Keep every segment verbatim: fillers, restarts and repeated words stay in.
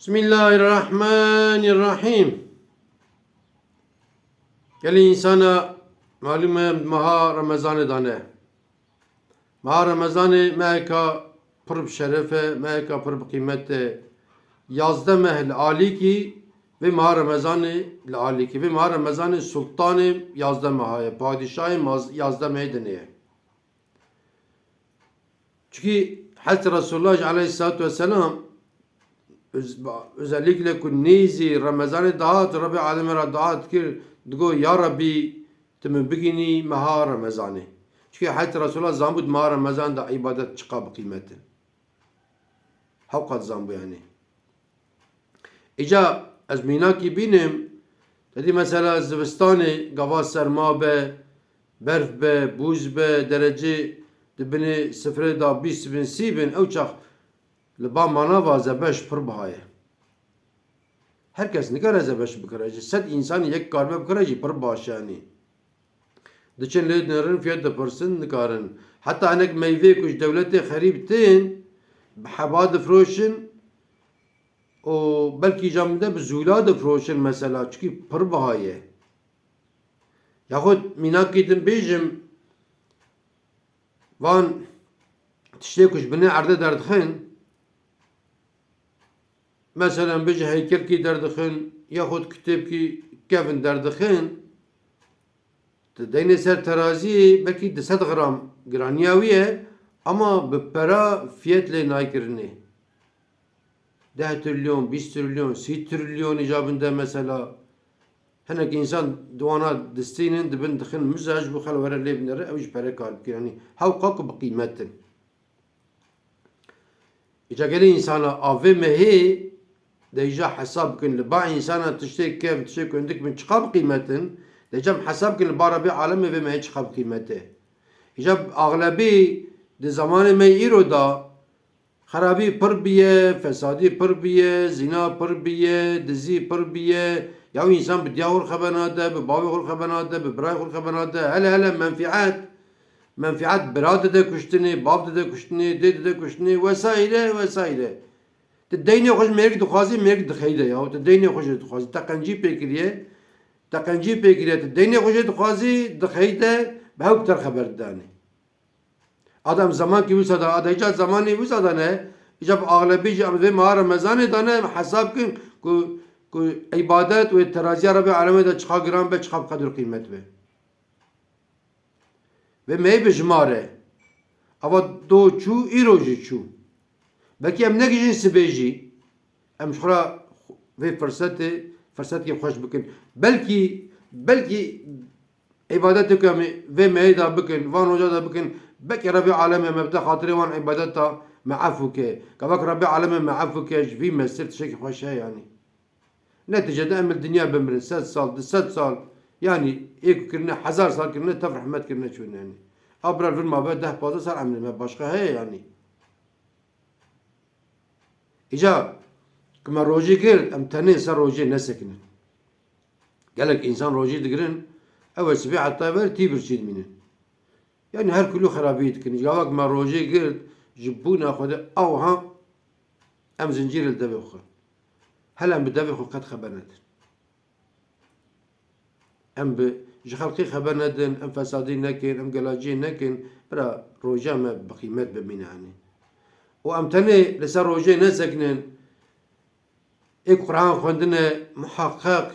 Bismillahirrahmanirrahim. Gelî însana malûm e meha Remezanê dane. Meha Remezanê meheka pir bi şeref e, meheka pir bi qîmet e. Yazdeh meh li alîkî vê meha Remezanê li alîkî. Vê meha Remezanê sultanê yazdeh meha ye. Padîşahê maz-, yazdeh mehê dinê ye. Çikî Hezretî Resulullah jî aleyhissalatu vesselam öz-, özellikle ku nêzî Remezanê dihat, Rebê Alemê re dua dikir, digot, "Ya Rebî, tu min bigînî meha Remezanê." Çikî Hezretî Resulullah zanbû di meha Remezan de îbadet çiqa bi qîmet in. Hewqat zanbû yani. Îca ez mînakî bînim, te dî mesela zivistanê gava serma be, berf be, bûz be, derecê di binê sifirê de bîst bin, sî bin, ew çax li ba manava zebeş pir biha ye. Her kes nikare zebeş bikire. Ji sed însanî yek karibe bikire jî pir baş e, yanî. Diçin lê dinêrin, fiyet dipirsin, nikarin. Heta hinek meyvê ku ji dewletê xerîb tên, bi heba difroşin û belkî jî min de bi zûla difroşin mesela, çikî pir biha ye. Yaxud mînakî din bêjim, van tiştê ku ji binê erdê derdixin, meselen bêje heykelkî derdixin, yaxud kitêbkî kevin derdixin, tu deynê ser teraziyê belkî du sed gram giraniya wî ye, ama bi pera fiyet lê naykirinê. Deh trilyon, bîst trilyon, sî trilyon îca bin de mesela. Hinek însan di wana distînin, dibin dixin miza ji bo xel were lê binere, ew ji pere kar bikir. Yanî hewqa ku bi qîmet in. Îca gelê însana a vê mehê de îca hesab bikin, li ba însana tiştê kev, tiştê ku hindik bin çiqa bi qîmet in, de îca hesab bikin li ba Rebê Alemê vê mehê çiqa bi qîmet e. Îca axlebî di zamanê me îro de xerabî pir biye, fesadî pir biye, zîna pir biye, dizî pir biye. Ya wî însan bi diya xwe xebena de, bi bavê xwe xebena de, bi birayê xwe xebena de, hele hele menfîet, menfîet bira dide kuştinê, bav dide kuştinê, dê dide kuştinê, wesaîre, wesaîre. Tu deynê xwe ji mêrik dixwazî, mêrik dixeyde ya. Tu deynê xwe jê dixwazî. Te qencî pê kiriye, te qencî pê kiriye, tu deynê xwe jê dixwazî, dixeyde, bi hewk ter xeber didanê. Adam zamankî wisa da, ada îca zamanê wisa da ne, îca bi axlebî jî em vê meha Remezanê da ne, em hesab kin ku, ku îbadet wê teraziya Rebê Alemê de çiqa giran be, çiqa bi qedir qîmet be. Vê mehê bi jimare. Ava do çû, îro jî çû. Belkî em negihîjin sibê jî. Em ji xwe re vê firsetê, firsetekê xweş bikin. Belkî, belkî îbadetê ku em vê mehê de bikin, van roja de bikin, belkî Rebê Alemê me bide xatirê wan îbadeta me efû ke. Gava ku Rebê Alemê me efû ke, ji vî mesir tiştekî xweş heye yanî. Netîcede em li dinya bimirin, sed sal, du sed sal, yanî ê ku kirine, hezar sal kirine, tev rehmet kirine çûne yanî. A bira vir mabe deh pazdeh sal emrê me başqa heye yanî. Îca ku me rojî girt, em tenê ser rojê nesekinin. Gelek însan rojî digirin, ew ê sibê heta ver tî birçî dimînin. Yanî her kulû xerabî dikin. Ji gava ku me rojê girt, ji bûna Xwedê ewha em zincîrê li devê xwe. Hele em bi devê xwe qet xeber nedin. Em bi ji xelkê xeber nedin, em fesadî nekin, em gelaciyê nekin, bira roja me bi qîmet bimîne henî. Û em tenê li ser rojê nesekinin, ê ku Quran xwendine, muheqeq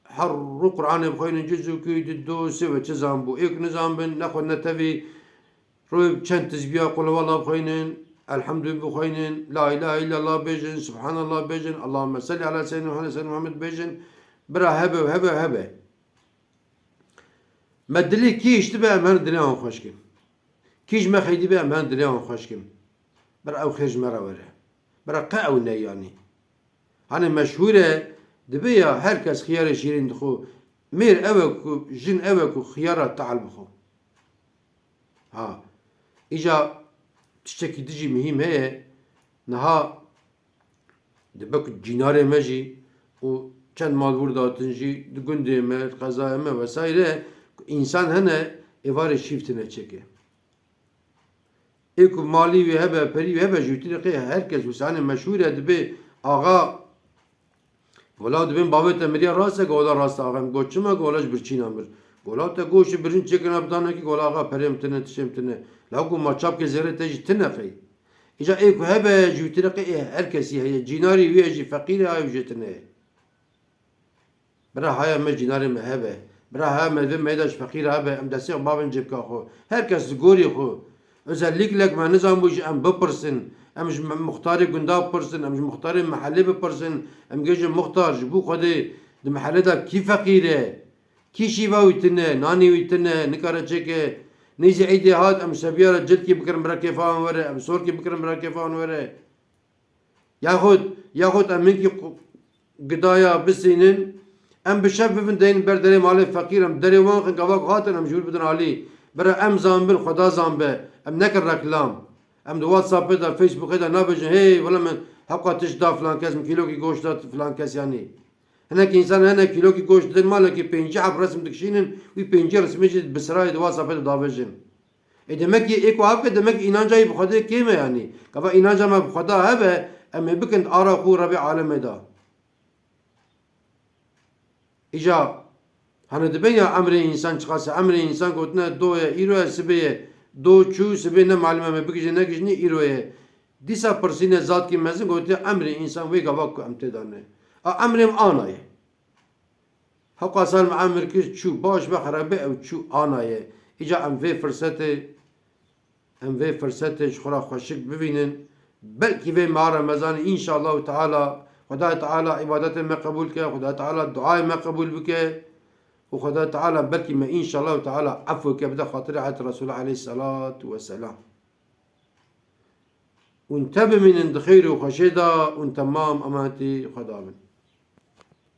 her rû Quranê bixwînin, cizûkî, du, du, sê ve çi zanbû. Ê ku nizanbin, ne xwe ne tevî, Rûyê çend tizbiya Qul huwallah bixwînin, Elhamdülillah bixwînin, La ilahe illallah bêjin, Subhanallah bêjin, Allahümme salli ala seyyidina Muhammed, seyyidina Muhammed bêjin. Bira hebe û hebe û hebe. Me dilê kî hiştibe em her dilê wan xweş kin. Kî ji me xeydî be em her dilê wan xweş kin. Bira ew xêr ji me re were. Bira qe ew ne yanî. Hanê meşhûr e, dibe ya her kes xiyarê şîrîn dixwe. Mêr ew e ku, jin ew e ku xiyara tehl bixwe. Ha. Îca tiştekî dijî muhîm heye. Niha dibe ku cînarê me jî û çend mal wir datin jî di gundê me, di qezaya me vesaire ku însan hene êvarê şîv tine çêke. Ê ku malî wî hebe, perî wî hebe, jûtî de qê her kes wisa, hanê meşhûr e, dibê axa Wela dibên bavê te miriye rast e, gola rast axem. Got çima, gola ji birçîna mir. Gola te goşî birîn çêkirina bidanekî, gola axa perê min tine, tişê min tine. La ku ma çapkê zêrê te jî tine qey. Îca ê ku hebe ji wî tine qey ê her kesî heye. Cînarî wî ye jî feqîr e, ew jê tine ye. Bira haya me cînarê me hebe. Bira haya me vê me da ji feqîr hebe. Em destê xwe bavên cêbka xwe. Her kes li gorî xwe. Özellikle me nizanbû ji em bipirsin. Em ji me-, muxtarê gunda bipirsin. Em ji muxtarê mehelê bipirsin. Em gêjin muxtar ji bo Xwedê di mehelê de kî feqîr e? Kî şîva wî tune, nanî wî tune, nikare çêke. Nêzî êdê hat, em sebiya re cilkî bikirin bira kêfa wan were, em sorkî bikirin bira kêfa wan were. Yaxud, yaxud em hinkî qu-, gidaya bisînin, em bi şev bibin deynin ber derê malê feqîr, em derê wan xin gava ku hatin em ji wir bidin alî. Bira em zanbin, Xweda zanbe. Em nekin reklam. Em di WhatsAppê de, Facebookê de nabêjin, hey, wela min hewqa tişt da filan kes, min kîlokî goşt da filan kes yanî. Hinek însan hene kîlokî goşt didin malekî pêncî heb resim dikişînin, wî pêncî resimê jî bi sirayê di WhatsAppê de davêjin. Ê demek ki ê ku avke demek ki înanca wî bi Xwedê kêm e yanî. Gava înanca me bi Xweda hebe, em ê bikin di ara xwe Rebê alemê de. Îca, hani dibên ya emrê însan çiqas e, emrê însan gotine do ye, îro ye, sibê ye. Do çû, sibê ne malum em ê bigijî, negijînî, îro ye. Dîsa pirsîne zatkî mezin gotiye, emrê însan wê gava ku em tê de ne. A emrê em ana ye. Hewqa sal me emir kir çû, baş be xerab be ew çû ana ye. Îca em vê firsetê, em vê firsetê ji xwe re xweşik bivînin. Belkî vê meha Remezanê înşallahu teala, Xwedayê Teala îbadetê me qebûl ke, Xwedayê Teala duayê me qebûl bike û Xwedayê Teala belkî me înşallahu teala efw ke bide xatirê het Resûlê aleyhisselatu vesselam. Hûn te bimînin di xêr û xweşê de, hûn temam emanetî Xweda bin.